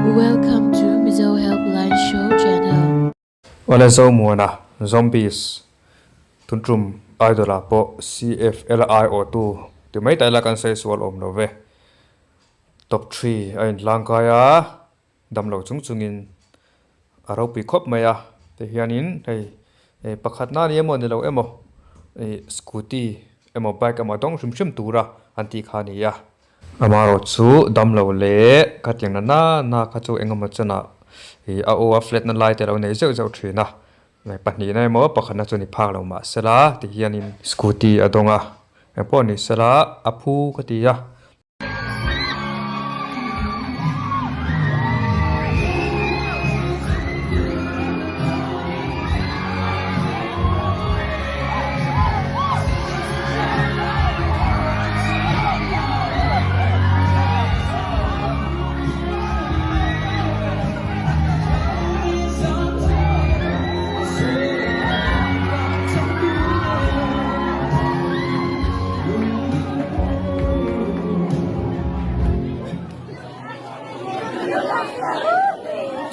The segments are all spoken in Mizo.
Welcome to Mizo Helpline Show channel. Awle Zomuana, Zombies, tun tum Idol ah pawh CFLI awtu ti mai ta ila kan sawi sual awm lo ve. Top three a inhlangkai a, damlo chung chungin a ropui khawp mai a ti hianin hei pakhatna a ni emaw ni lo emaw ih scooty emaw bike emaw a dawng hrim hrim tura an tih kha a ni a. Amaherawh chu damlo leh khatiang na na na kha chu engemaw chenah ih a aw a flat na lai te a lo nei zeuh zeuh thin a, pahnihna emaw pakhatna chu ni phak lo mahsela ti hianin scooty a dawng a, engpawh ni sela a phu ka ti a.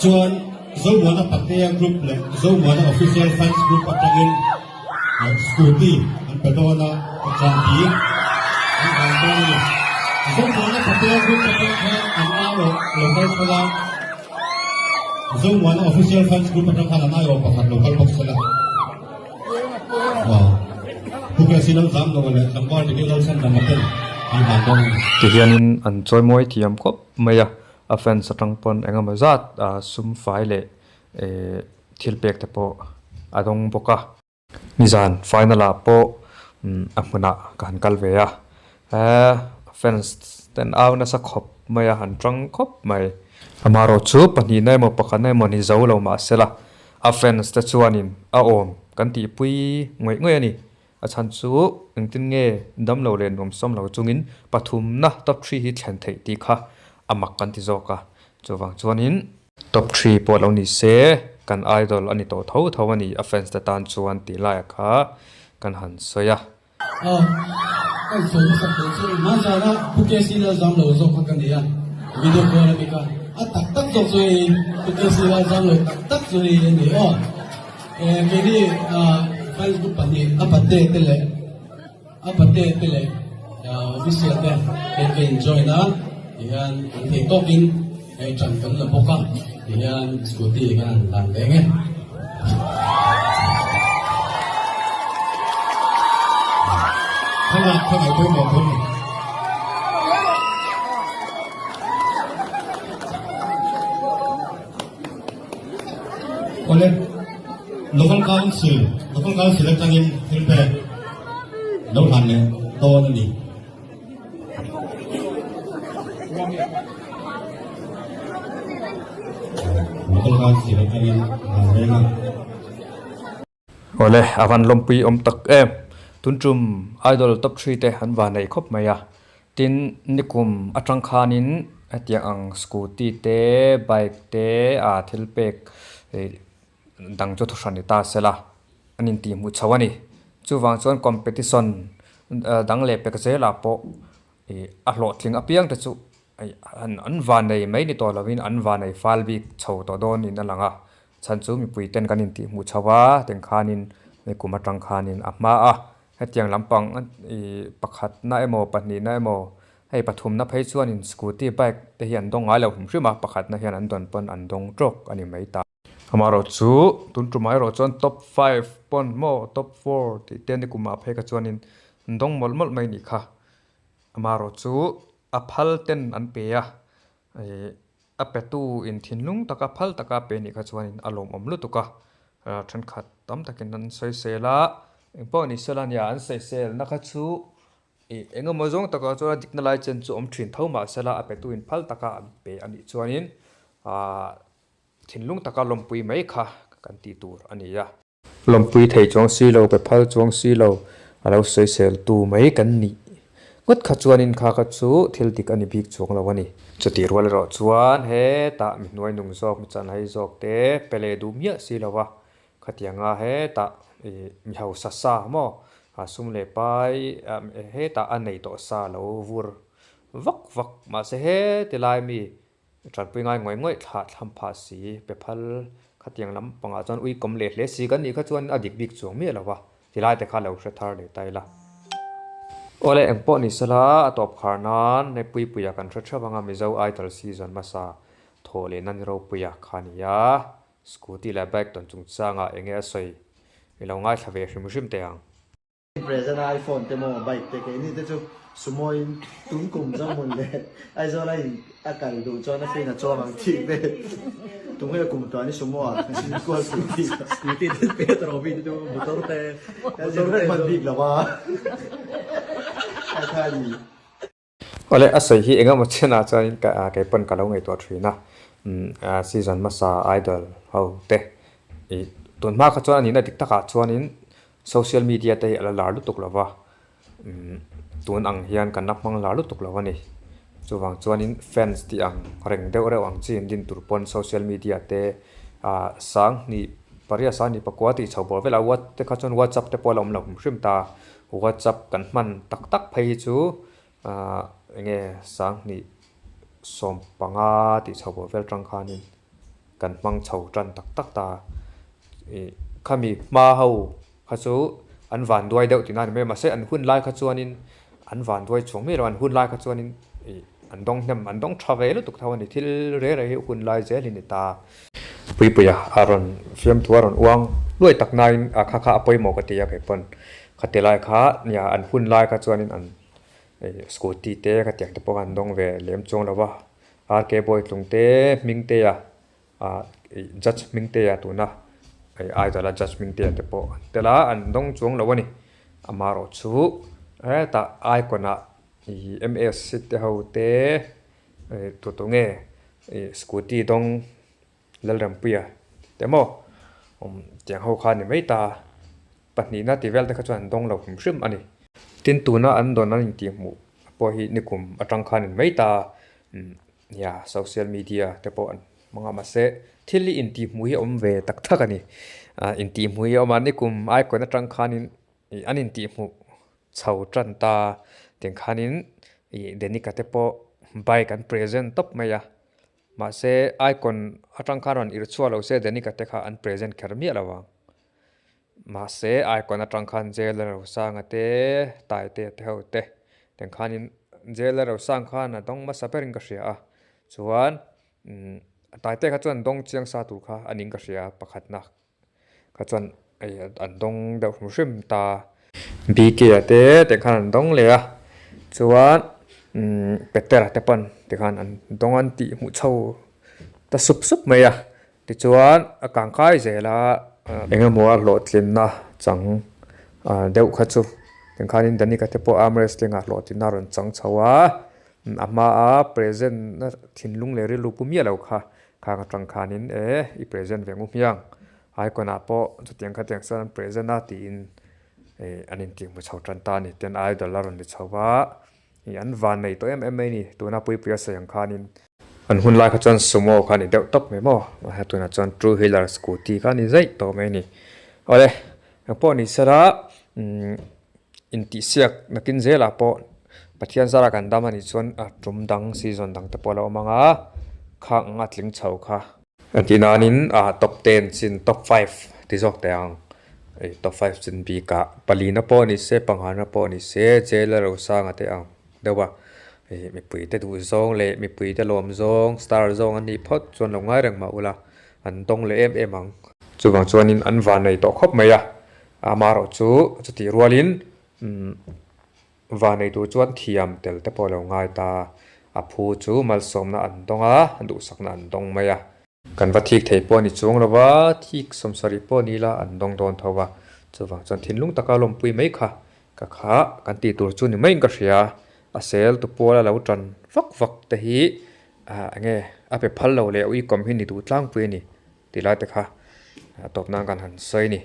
Chuan Zomuana Patea Group leh Zomuana Official Fans Group atangin Scooty an pe dawn a, chahbi an van dawn a ni. Zomuana Patea Group atang khan an aiawh lo kal sela, Zomuana Official Fans Group atang khan an aiawh pakhat lo kal bawk sela. Tihianin an chawimawi thiam khawp mai a, a fans atang pawn eng emaw zat sum fai leh thil pek te pawh a dawng bawk a. Nizan final ah pawh a hmunah ka han kal ve a, fans ten au nasa khawp mai a, han tang khawp mai. Amaherawhchu pahnihna emaw pakhatna emaw ni zo lo mahsela A fans te chuanin a awm kan tihpui ngawih ngawih a ni. A chhan chu engtin nge damlo leh nuamsawm lo chungin pathumna top three hi thlen theih tih kha a mak kan ti zawk a. Chuvang chuanin top three pawh lo ni se kan idol a ni tawh tho tho a ni a fans te tan chuan tih laiah kha kan han sawi a. Aw, ka insawi hmasak teh chu hmanzana Pu KC Lalzamlo zawk kha ka ni a, video call a ni kha. A tak tak zawk chu hei Pu KC Lalzamlo tak tak chu hei a ni aw. Eh, keini fans group pahnih a pate te leh a pate te leh official te hei ka in join a, tihian kan thei tawkin hei ṭan kan la bawk a, tihian scooty kan han tlan leng e. Awle, Local Council, Local Council atangin thil pek lo hlan leh dawn a ni. Local Council atangin hlan reng a. Awle, a van lawmpui awm tak em. Tun tum Idol top three te an van nei khawp mai a. Tin, nikum atang khanin hetiang ang scooty te, bike te a thil pek dang chu thuhran ni ta sela an intihhmuh chho a ni. Chuvang chuan competition dang leh pek zelah pawh ih a hlawhtling apiang te chu an van nei mai ni tawh lovin an van nei fal bik chho tawh dawnin a lang a. Chhan chu mipui ten kan intihhmuh chho a, tiang khanin kum atang khanin a hma a. Hetiang lampang ih pakhatna emaw pahnihna emaw hei pathumna phei chuanin scooty bike te hi an dawng ngai lo hrim hrim a, pakhatna hian an dawn pawn an dawng tawk a ni mai ta. Amaherawh chu tun tumah erawh chuan top five pawn maw top four tih te ni kumah phei kha chuanin an dawng mawlh mawlh mai nih kha. Amaherawh chu a phal ten an pe a ih a petu in thinlung taka phal taka pe nih kha chuanin a lawmawm lutuk a, thenkhat tam takin an sawisel a, engpawh ni sela nia an sawiselna kha chu ih eng emaw zawng takah chuan a dikna lai chen chu awm thin tho mahsela a petu in phal taka an pe a nih chuanin ahh thinlung taka lawmpui mai kha kan tih tur a ni a. Lawmpui thei chuang si lo, pe phal chuang si lo, a lo sawisel tu mai kan nih ngawt kha chuanin kha kha chu thil dik a ni bik chuang lo a ni. Chutih rual erawh chuan hetah mi hnuai nung zawk, mi chanhai zawk te pe leh duh miah si lo a, khatianga hetah ih mi hausa sa maw sum leh pai hetah a nei tawh sa lo vur vak vak mahse heti lai mi. Tanpui ngai ngawih ngawih thlah thlam phah si, pe phal khatiang lam pangah chuan ui kawm leh hle si kan nih kha chuan a dik bik chuang miah lo va, tilai te kha lo hre thar leh ta ila. Awle eng pawh ni sela a tawp khar nan hei Puipuia kan hre theuh anga Mizo Idol season hmasa thawh leh nan ropuia kha a ni a, scooty leh bike tawn chungchangah enge a sawi i lo ngaithla ve hrim hrim teh ang. Present a iPhone te maw bike te keini te chu sumo in tum kum Zohmun leh Aizawl a in a kal duh chuan a free a chuang ang tih vel tunge kum tuan i sumo ah kan sin kual scooty Scooty te pe ta rawh mi te chu motor te motor te hman bik lo a a kha ni. Awle a sawi hi engemaw chenah chuanin ka kei pawn ka lo ngaihtuah thin a, umm season hmasa idol ho te ih tun hma kha chuan a nihna dik takah chuanin social media te hi a la lar lutuk lo va, umm tun ang hian kan la hmang lar lutuk lo a ni. Chuvang chuanin fans tih ang reng deuh reuh ang chi in din tur pawn social media te ah sanghnih pariat sanghnih pakua tih chho bawr velah what te kha chuan whatsapp te pawh a la awm lo hrim hrim ta. WhatsApp kan hman tak tak phei hi chu ahh enge sanghnih 15 tih chho pawh vel tang khanin kan hmang chho tan tak tak ta ih khami hma ho kha chu an van duai deuh tihna a ni mai a mahse an hun lai kha chuanin an van duai chhuang miah lo a an hun lai kha chuanin ih an dawng hnem an dawng tha ve lutuk tho a ni thil rei rei hi hun lai zel hi a ni ta. Puipuia a rawn fiamthu a rawn uang luai tak nain a kha kha a pawimawh ka ti a kei pawn khati lai kha nia an hun lai kha chuanin an scooty te khatiang te pawh kha an dawng ve lem chuang lo va RK Bawitlung te hming te a ah judge hming te a tuna idol a judge hming te te pawh an tel a an dawng chuang lo a ni amaherawh chu hetah icon ah ih ms te ho te tu tu nge ih scooty dawng Lalrampuia te maw awm tiang ho kha a ni mai ta pahnihna tih vel te kha chuan an dawng lo hrim hrim a ni. Tin tuna an dawn an intih hmuh pawh hi nikum atang khan a ni mai ta nia social media te pawh an hmang a mahse thil hi intih hmuh hi a awm ve tak tak a ni intih hmuh hi a awm a nikum icon atang khanin ih an intih hmuh chho tan ta tiang khanin ih Denica te pawh bike an present tawp mai a. Mahse, icon atang khan rawn irh chhuah lo se Danica te kha an present kher miah lo ang. Mahse, icon atang khan Jail a Rosanga te, Taite te ho te teng khanin Jail a Rosang khan a dawng hmasa berin ka hria a. Chuan, Taite kha chuan dawng chiang sa tur kha a ning ka hria pakhatna. Kha chuan hei an dawng deuh hrim hrim ta. BK a te te khan an dawng leh a chuan umm Petera te pawn tikhan an dawng an tih hmuh chho ta sup sup mai a tichuan a kang kai zel a. Engemaw a hlawhtlinna chang deuh kha chu tikhanin Danica te pawh arm wrestling ah hlawhtlinna a rawn chang chho a a hmaa present na thinlung leh rilru pu miah lo kha. Khang atang khanin e i present ve ngu hmiang icon ah pawh chutiang khatiang chuan an present a tiin eh an intih hmu chho tan ta a ni ten idol a rawn ni chho va ih an van nei tawh em em mai a ni tuna puipui a sawi ang khanin an hun lai kha chuan sumo kha a ni deuh tawp mai maw mahse tunah chuan two wheeler scooty kha a ni zaih tawh mai a ni awle engpawh ni sela umm intihsiak nakin zelah pawh Pathian zara kan dam a nih chuan a tum dang season dang te pawh a lo awm ang a, khang ang a tling chho kha. Tih nanin ah top ten chin top five ti zawk teh ang ih top five chin bikah palina pawh ni se panghana pawh ni se jail a rosanga te ang deuh a ih mipui te duh zawng leh mipui te lawm zawng star zawng a nih phawt chuan lo ngai reng mah ula an dawng leh em em ang. Chuvang chuanin an van nei tawh khawp mai a. Amaherawh chu chutih rualin va nei tur chuan thiam tel te pawh a lo ngai ta. A phu chu malsawmna an dawng a, duhsakna an dawng mai a. Kan va thik thei pawh a ni chuang lo va, thik 70 pawh ni ila an dawng dawn tho va. Chuvang chuan thinlung taka lawmpui mai kha ka kha kan tih tur chu ni maiin ka hria. A sel tu puala lo tan vak vak te hi eng nge a pe phal lo leh uikawm hi ni duh tlangpui a ni tih lai te kha a tawp nan kan han sawi a ni.